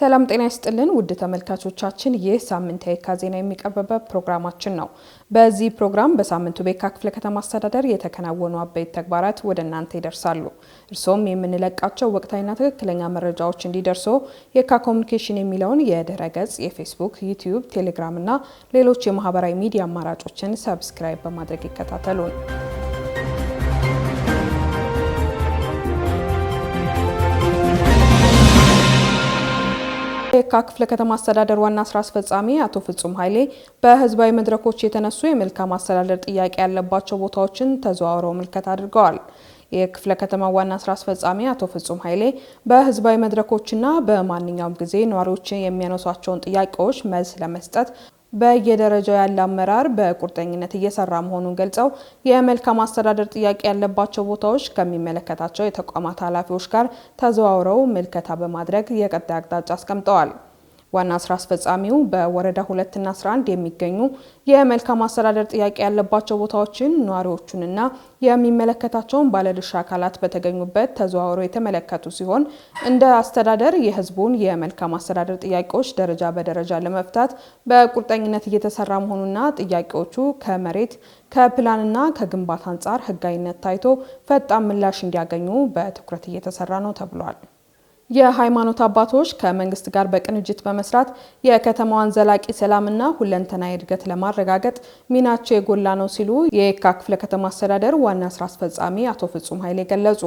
ሰላም ጤና ይስጥልን ውድ ተመልካቾቻችን፣ ይህ ሳምንታዊ የካ ዜና የሚቀርብበት ፕሮግራማችን ነው። በዚህ ፕሮግራም በሳምንቱ በየካ ክፍለ ከተማ አስተዳደር የተከናወኑ አበይት ተግባራት ወደ እናንተ ይደርሳሉ። እርስዎም የምንለቃቸው ወቅታዊና ትክክለኛ መረጃዎች እንዲደርሶ የካ ኮሚኒኬሽን የሚለውን የድረ ገጽ፣ የፌስቡክ፣ ዩቲዩብ፣ ቴሌግራም እና ሌሎች የማህበራዊ ሚዲያ አማራጮችን subscribe በማድረግ ይከታተሉን። የካ ክፍለ ከተማ አስተዳደር ዋና ስራ አስፈጻሚ አቶ ፍጹም ኃይሌ በህዝባዊ መድረኮች የተነሱ የመልካም አስተዳደር ጥያቄ ያለባቸው ቦታዎችን ተዘዋውረው ምልከታ አድርገዋል። የክፍለ ከተማ ዋና ስራ አስፈጻሚ አቶ ፍጹም ኃይሌ በህዝባዊ መድረኮችና በማንኛውም ጊዜ ነዋሪዎች የሚያነሷቸውን ጥያቄዎች መልስ ለመስጠት በየደረጃው ያለ አመራር በቁርጠኝነት እየሰራ መሆኑን ገልጸው፣ የመልካም አስተዳደር ጥያቄ ያለባቸው ቦታዎች ከሚመለከታቸው የተቋማት ኃላፊዎች ጋር ተዘዋውረው ምልከታ በማድረግ የቀጣይ አቅጣጫ አስቀምጠዋል። ዋና ስራ አስፈጻሚው በወረዳ 2ና 11 የሚገኙ የመልካም አስተዳደር ጥያቄ ያለባቸው ቦታዎችን ነዋሪዎቹንና የሚመለከታቸውን ባለድርሻ አካላት በተገኙበት ተዘዋውረው የተመለከቱ ሲሆን፣ እንደ አስተዳደር የሕዝቡን የመልካም አስተዳደር ጥያቄዎች ደረጃ በደረጃ ለመፍታት በቁርጠኝነት እየተሰራ መሆኑና ጥያቄዎቹ ከመሬት፣ ከፕላንና ከግንባታ አንጻር ሕጋዊነት ታይቶ ፈጣን ምላሽ እንዲያገኙ በትኩረት እየተሰራ ነው ተብሏል። የሃይማኖት አባቶች ከመንግስት ጋር በቅንጅት በመስራት የከተማዋን ዘላቂ ሰላምና ሁለንተናዊ እድገት ለማረጋገጥ ሚናቸው የጎላ ነው ሲሉ የየካ ክፍለ ከተማ አስተዳደር ዋና ስራ አስፈጻሚ አቶ ፍጹም ኃይሌ ገለጹ።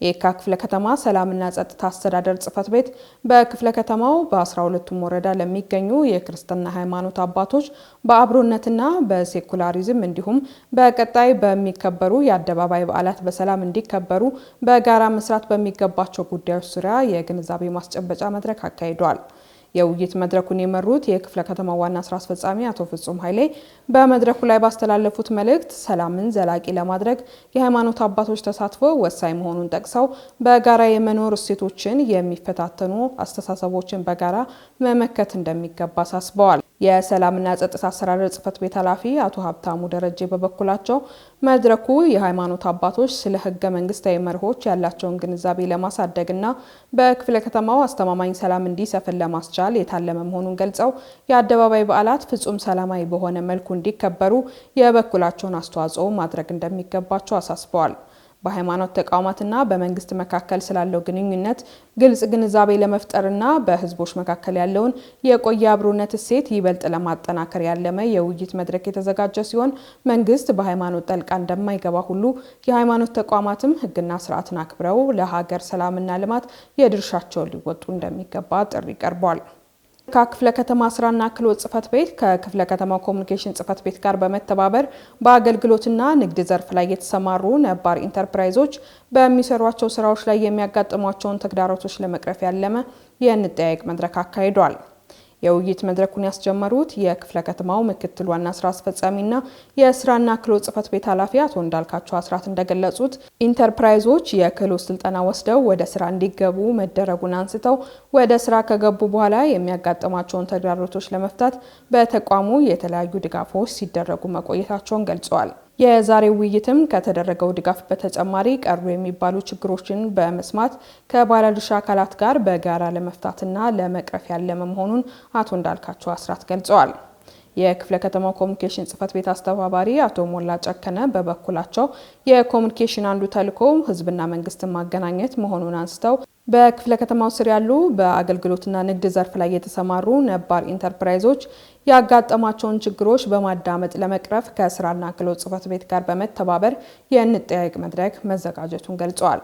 የየካ ክፍለ ከተማ ሰላምና ጸጥታ አስተዳደር ጽሕፈት ቤት በክፍለ ከተማው በ12ቱም ወረዳ ለሚገኙ የክርስትና ሃይማኖት አባቶች በአብሮነትና በሴኩላሪዝም እንዲሁም በቀጣይ በሚከበሩ የአደባባይ በዓላት በሰላም እንዲከበሩ በጋራ መስራት በሚገባቸው ጉዳዮች ዙሪያ የግንዛቤ ማስጨበጫ መድረክ አካሂዷል። የውይይት መድረኩን የመሩት የክፍለ ከተማ ዋና ስራ አስፈጻሚ አቶ ፍጹም ኃይሌ በመድረኩ ላይ ባስተላለፉት መልእክት፣ ሰላምን ዘላቂ ለማድረግ የሃይማኖት አባቶች ተሳትፎ ወሳኝ መሆኑን ጠቅሰው፣ በጋራ የመኖር እሴቶችን የሚፈታተኑ አስተሳሰቦችን በጋራ መመከት እንደሚገባ አሳስበዋል። የሰላምና ጸጥታ አስተዳደር ጽሕፈት ቤት ኃላፊ አቶ ሀብታሙ ደረጀ በበኩላቸው፣ መድረኩ የሃይማኖት አባቶች ስለ ሕገ መንግስታዊ መርሆች ያላቸውን ግንዛቤ ለማሳደግና በክፍለ ከተማው አስተማማኝ ሰላም እንዲሰፍን ለማስቻል የታለመ መሆኑን ገልጸው፣ የአደባባይ በዓላት ፍጹም ሰላማዊ በሆነ መልኩ እንዲከበሩ የበኩላቸውን አስተዋጽኦ ማድረግ እንደሚገባቸው አሳስበዋል። በሃይማኖት ተቋማትና በመንግስት መካከል ስላለው ግንኙነት ግልጽ ግንዛቤ ለመፍጠርና በህዝቦች መካከል ያለውን የቆየ አብሮነት እሴት ይበልጥ ለማጠናከር ያለመ የውይይት መድረክ የተዘጋጀ ሲሆን፣ መንግስት በሃይማኖት ጣልቃ እንደማይገባ ሁሉ የሃይማኖት ተቋማትም ህግና ስርዓትን አክብረው ለሀገር ሰላምና ልማት የድርሻቸውን ሊወጡ እንደሚገባ ጥሪ ቀርቧል። ከክፍለ ከተማ ስራና ክህሎት ጽሕፈት ቤት ከክፍለ ከተማው ኮሚኒኬሽን ጽሕፈት ቤት ጋር በመተባበር በአገልግሎትና ንግድ ዘርፍ ላይ የተሰማሩ ነባር ኢንተርፕራይዞች በሚሰሯቸው ስራዎች ላይ የሚያጋጥሟቸውን ተግዳሮቶች ለመቅረፍ ያለመ የእንጠያየቅ መድረክ አካሂዷል። የውይይት መድረኩን ያስጀመሩት የክፍለ ከተማው ምክትል ዋና ስራ አስፈጻሚና የስራና ክህሎት ጽሕፈት ቤት ኃላፊ አቶ እንዳልካቸው አስራት እንደገለጹት፣ ኢንተርፕራይዞች የክህሎት ስልጠና ወስደው ወደ ስራ እንዲገቡ መደረጉን አንስተው፣ ወደ ስራ ከገቡ በኋላ የሚያጋጥማቸውን ተግዳሮቶች ለመፍታት በተቋሙ የተለያዩ ድጋፎች ሲደረጉ መቆየታቸውን ገልጸዋል። የዛሬው ውይይትም ከተደረገው ድጋፍ በተጨማሪ ቀሩ የሚባሉ ችግሮችን በመስማት ከባለድርሻ አካላት ጋር በጋራ ለመፍታትና ለመቅረፍ ያለመ መሆኑን አቶ እንዳልካቸው አስራት ገልጸዋል። የክፍለ ከተማው ኮሚኒኬሽን ጽሕፈት ቤት አስተባባሪ አቶ ሞላ ጨከነ በበኩላቸው፣ የኮሚኒኬሽን አንዱ ተልዕኮ ሕዝብና መንግስትን ማገናኘት መሆኑን አንስተው፣ በክፍለ ከተማው ስር ያሉ በአገልግሎትና ንግድ ዘርፍ ላይ የተሰማሩ ነባር ኢንተርፕራይዞች ያጋጠማቸውን ችግሮች በማዳመጥ ለመቅረፍ ከስራና ክህሎት ጽሕፈት ቤት ጋር በመተባበር የእንጠያየቅ መድረክ መዘጋጀቱን ገልጸዋል።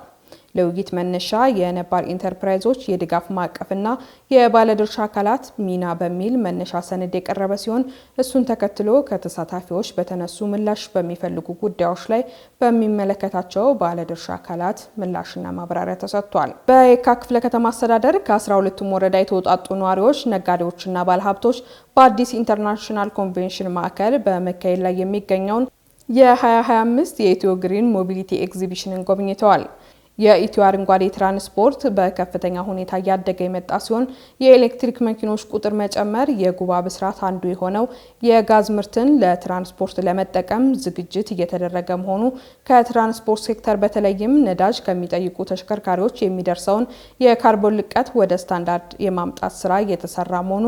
ለውይይት መነሻ የነባር ኢንተርፕራይዞች የድጋፍ ማዕቀፍና የባለድርሻ አካላት ሚና በሚል መነሻ ሰነድ የቀረበ ሲሆን፣ እሱን ተከትሎ ከተሳታፊዎች በተነሱ ምላሽ በሚፈልጉ ጉዳዮች ላይ በሚመለከታቸው ባለድርሻ አካላት ምላሽና ማብራሪያ ተሰጥቷል። በየካ ክፍለ ከተማ አስተዳደር ከ12ቱም ወረዳ የተውጣጡ ነዋሪዎች፣ ነጋዴዎችና ባለሀብቶች በአዲስ ኢንተርናሽናል ኮንቬንሽን ማዕከል በመካሄድ ላይ የሚገኘውን የ2025 የኢትዮ ግሪን ሞቢሊቲ ኤግዚቢሽንን ጎብኝተዋል። የኢትዮ አረንጓዴ ትራንስፖርት በከፍተኛ ሁኔታ እያደገ የመጣ ሲሆን፣ የኤሌክትሪክ መኪኖች ቁጥር መጨመር፣ የጉባ ብስራት አንዱ የሆነው የጋዝ ምርትን ለትራንስፖርት ለመጠቀም ዝግጅት እየተደረገ መሆኑ፣ ከትራንስፖርት ሴክተር በተለይም ነዳጅ ከሚጠይቁ ተሽከርካሪዎች የሚደርሰውን የካርቦን ልቀት ወደ ስታንዳርድ የማምጣት ስራ እየተሰራ መሆኑ፣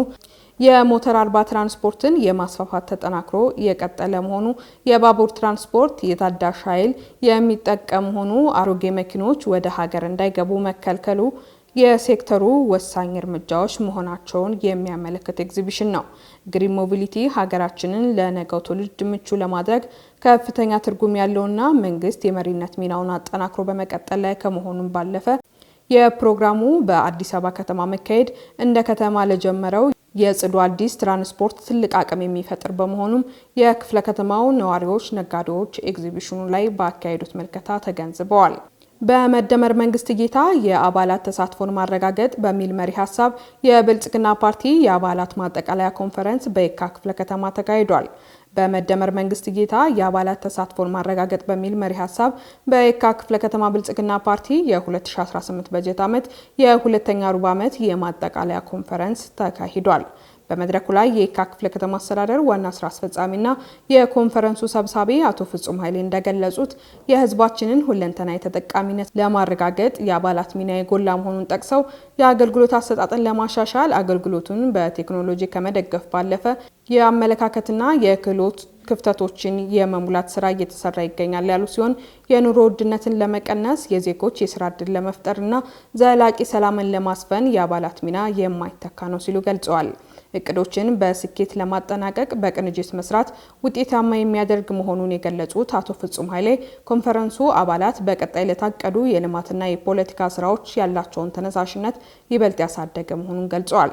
የሞተር አልባ ትራንስፖርትን የማስፋፋት ተጠናክሮ የቀጠለ መሆኑ፣ የባቡር ትራንስፖርት የታዳሽ ኃይል የሚጠቀም መሆኑ፣ አሮጌ መኪኖች ወደ ሀገር እንዳይገቡ መከልከሉ የሴክተሩ ወሳኝ እርምጃዎች መሆናቸውን የሚያመለክት ኤግዚቢሽን ነው። Green mobility ሀገራችንን ለነገው ትውልድ ምቹ ለማድረግ ከፍተኛ ትርጉም ያለውና መንግስት የመሪነት ሚናውን አጠናክሮ በመቀጠል ላይ ከመሆኑም ባለፈ፣ የፕሮግራሙ በአዲስ አበባ ከተማ መካሄድ እንደ ከተማ ለጀመረው የጽዱ አዲስ ትራንስፖርት ትልቅ አቅም የሚፈጥር በመሆኑም የክፍለ ከተማው ነዋሪዎች፣ ነጋዴዎች ኤግዚቢሽኑ ላይ ባካሄዱት ምልከታ ተገንዝበዋል። በመደመር መንግስት እይታ የአባላት ተሳትፎን ማረጋገጥ በሚል መሪ ሀሳብ የብልጽግና ፓርቲ የአባላት ማጠቃለያ ኮንፈረንስ በየካ ክፍለ ከተማ ተካሂዷል። በመደመር መንግስት እይታ የአባላት ተሳትፎን ማረጋገጥ በሚል መሪ ሀሳብ በየካ ክፍለ ከተማ ብልጽግና ፓርቲ የ2018 በጀት ዓመት የሁለተኛ ሩብ ዓመት የማጠቃለያ ኮንፈረንስ ተካሂዷል። በመድረኩ ላይ የየካ ክፍለ ከተማ አስተዳደር ዋና ስራ አስፈጻሚና የኮንፈረንሱ ሰብሳቢ አቶ ፍጹም ኃይሌ እንደገለጹት፣ የህዝባችንን ሁለንተናዊ ተጠቃሚነት ለማረጋገጥ የአባላት ሚና የጎላ መሆኑን ጠቅሰው፣ የአገልግሎት አሰጣጥን ለማሻሻል አገልግሎቱን በቴክኖሎጂ ከመደገፍ ባለፈ የአመለካከትና የክህሎት ክፍተቶችን የመሙላት ስራ እየተሰራ ይገኛል ያሉ ሲሆን፣ የኑሮ ውድነትን ለመቀነስ፣ የዜጎች የስራ እድል ለመፍጠርና ዘላቂ ሰላምን ለማስፈን የአባላት ሚና የማይተካ ነው ሲሉ ገልጸዋል። እቅዶችን በስኬት ለማጠናቀቅ በቅንጅት መስራት ውጤታማ የሚያደርግ መሆኑን የገለጹት አቶ ፍጹም ኃይሌ፣ ኮንፈረንሱ አባላት በቀጣይ ለታቀዱ የልማትና የፖለቲካ ስራዎች ያላቸውን ተነሳሽነት ይበልጥ ያሳደገ መሆኑን ገልጸዋል።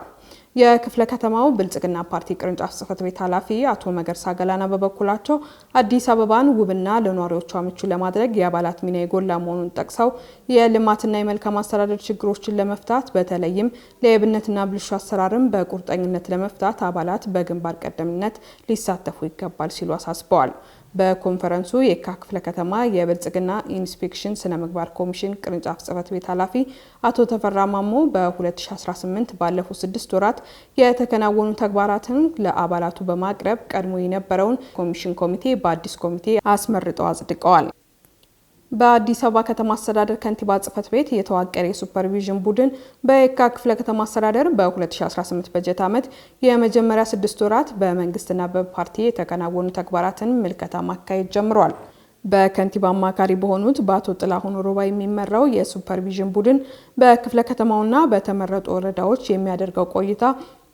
የክፍለ ከተማው ብልጽግና ፓርቲ ቅርንጫፍ ጽህፈት ቤት ኃላፊ አቶ መገርሳ ገላና በበኩላቸው፣ አዲስ አበባን ውብና ለነዋሪዎቿ ምቹ ለማድረግ የአባላት ሚና የጎላ መሆኑን ጠቅሰው፣ የልማትና የመልካም አስተዳደር ችግሮችን ለመፍታት በተለይም ሌብነትና ብልሹ አሰራርን በቁርጠኝነት ለመፍታት አባላት በግንባር ቀደምትነት ሊሳተፉ ይገባል ሲሉ አሳስበዋል። በኮንፈረንሱ የካ ክፍለ ከተማ የብልጽግና ኢንስፔክሽን ስነ ምግባር ኮሚሽን ቅርንጫፍ ጽህፈት ቤት ኃላፊ አቶ ተፈራ ማሞ በ2018 ባለፉት 6 ወራት የተከናወኑ ተግባራትን ለአባላቱ በማቅረብ ቀድሞ የነበረውን ኮሚሽን ኮሚቴ በአዲስ ኮሚቴ አስመርጠው አጽድቀዋል። በአዲስ አበባ ከተማ አስተዳደር ከንቲባ ጽህፈት ቤት የተዋቀረ የሱፐርቪዥን ቡድን በየካ ክፍለ ከተማ አስተዳደር በ2018 በጀት ዓመት የመጀመሪያ 6 ወራት በመንግስትና በፓርቲ የተከናወኑ ተግባራትን ምልከታ ማካሄድ ጀምሯል። በከንቲባ አማካሪ በሆኑት በአቶ ጥላሁን ሮባ የሚመራው የሱፐርቪዥን ቡድን በክፍለ ከተማውና በተመረጡ ወረዳዎች የሚያደርገው ቆይታ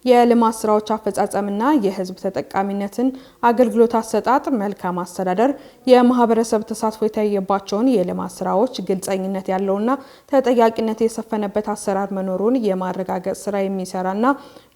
የልማት ስራዎች አፈጻጸምና የህዝብ ተጠቃሚነትን፣ አገልግሎት አሰጣጥ፣ መልካም አስተዳደር፣ የማህበረሰብ ተሳትፎ የታየባቸውን የልማት ስራዎች ግልጸኝነት ያለውና ተጠያቂነት የሰፈነበት አሰራር መኖሩን የማረጋገጥ ስራ የሚሰራና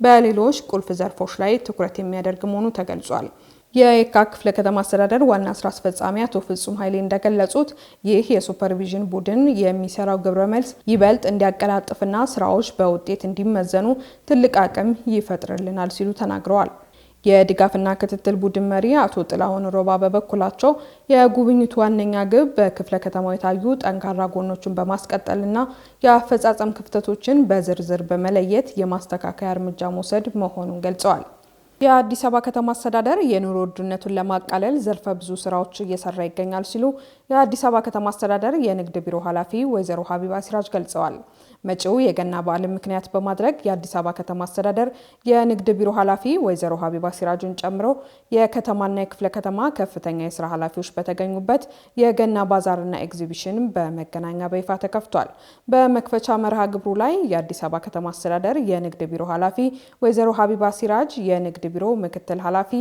በሌሎች ቁልፍ ዘርፎች ላይ ትኩረት የሚያደርግ መሆኑ ተገልጿል። የየካ ክፍለ ከተማ አስተዳደር ዋና ስራ አስፈጻሚ አቶ ፍጹም ኃይሌ እንደገለጹት፣ ይህ የሱፐርቪዥን ቡድን የሚሰራው ግብረ መልስ ይበልጥ እንዲያቀላጥፍና ስራዎች በውጤት እንዲመዘኑ ትልቅ አቅም ይፈጥርልናል ሲሉ ተናግረዋል። የድጋፍና ክትትል ቡድን መሪ አቶ ጥላሁን ሮባ በበኩላቸው፣ የጉብኝቱ ዋነኛ ግብ በክፍለ ከተማው የታዩ ጠንካራ ጎኖችን በማስቀጠልና የአፈጻጸም ክፍተቶችን በዝርዝር በመለየት የማስተካከያ እርምጃ መውሰድ መሆኑን ገልጸዋል። የአዲስ አበባ ከተማ አስተዳደር የኑሮ ውድነቱን ለማቃለል ዘርፈ ብዙ ስራዎች እየሰራ ይገኛል ሲሉ የአዲስ አበባ ከተማ አስተዳደር የንግድ ቢሮ ኃላፊ ወይዘሮ ሀቢባ ሲራጅ ገልጸዋል። መጪው የገና በዓልን ምክንያት በማድረግ የአዲስ አበባ ከተማ አስተዳደር የንግድ ቢሮ ኃላፊ ወይዘሮ ሀቢባ ሲራጅን ጨምሮ የከተማና የክፍለ ከተማ ከፍተኛ የስራ ኃላፊዎች በተገኙበት የገና ባዛርና ኤግዚቢሽን በመገናኛ በይፋ ተከፍቷል። በመክፈቻ መርሃ ግብሩ ላይ የአዲስ አበባ ከተማ አስተዳደር የንግድ ቢሮ ኃላፊ ወይዘሮ ሀቢባ ሲራጅ፣ የንግድ ቢሮ ምክትል ኃላፊ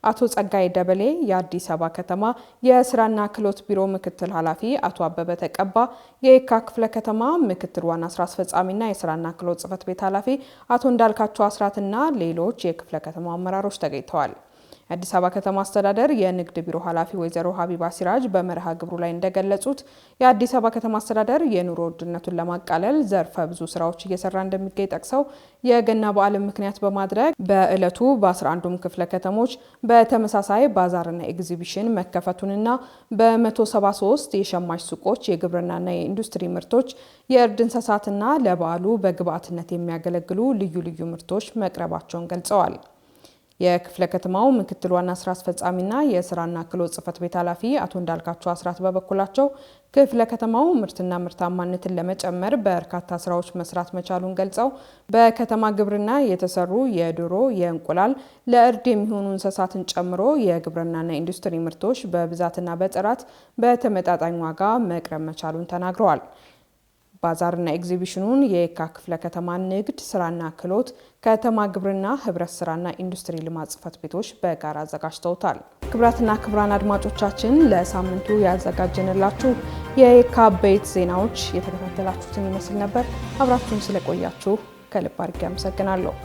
አቶ ጸጋይ ደበሌ፣ የአዲስ አበባ ከተማ የስራና ክህሎት ቢሮ ምክትል ኃላፊ አቶ አበበ ተቀባ፣ የየካ ክፍለ ከተማ ምክትል ዋና ስራ አስፈጻሚና የስራና ክህሎት ጽህፈት ቤት ኃላፊ አቶ እንዳልካቸው አስራትና ሌሎች የክፍለ ከተማ አመራሮች ተገኝተዋል። የአዲስ አበባ ከተማ አስተዳደር የንግድ ቢሮ ኃላፊ ወይዘሮ ሀቢባ ሲራጅ በመርሃ ግብሩ ላይ እንደገለጹት፣ የአዲስ አበባ ከተማ አስተዳደር የኑሮ ውድነቱን ለማቃለል ዘርፈ ብዙ ስራዎች እየሰራ እንደሚገኝ ጠቅሰው፣ የገና በዓልን ምክንያት በማድረግ በዕለቱ በ11ዱም ክፍለ ከተሞች በተመሳሳይ ባዛርና ኤግዚቢሽን መከፈቱንና በ173 የሸማች ሱቆች የግብርናና የኢንዱስትሪ ምርቶች፣ የእርድ እንስሳትና ለበዓሉ በግብዓትነት የሚያገለግሉ ልዩ ልዩ ምርቶች መቅረባቸውን ገልጸዋል። የክፍለ ከተማው ምክትል ዋና ስራ አስፈጻሚና የስራና ክህሎት ጽህፈት ቤት ኃላፊ አቶ እንዳልካቸው አስራት በበኩላቸው፣ ክፍለ ከተማው ምርትና ምርታማነትን ለመጨመር በርካታ ስራዎች መስራት መቻሉን ገልጸው፣ በከተማ ግብርና የተሰሩ የዶሮ፣ የእንቁላል፣ ለእርድ የሚሆኑ እንስሳትን ጨምሮ የግብርናና ኢንዱስትሪ ምርቶች በብዛትና በጥራት በተመጣጣኝ ዋጋ መቅረብ መቻሉን ተናግረዋል። ባዛርና ኤግዚቢሽኑን የየካ ክፍለ ከተማ ንግድ ስራና ክህሎት፣ ከተማ ግብርና፣ ህብረት ስራና ኢንዱስትሪ ልማት ጽህፈት ቤቶች በጋራ አዘጋጅተውታል። ክቡራትና ክቡራን አድማጮቻችን፣ ለሳምንቱ ያዘጋጀንላችሁ የየካ አበይት ዜናዎች የተከታተላችሁትን ይመስል ነበር። አብራችሁን ስለቆያችሁ ከልብ አድርጌ አመሰግናለሁ።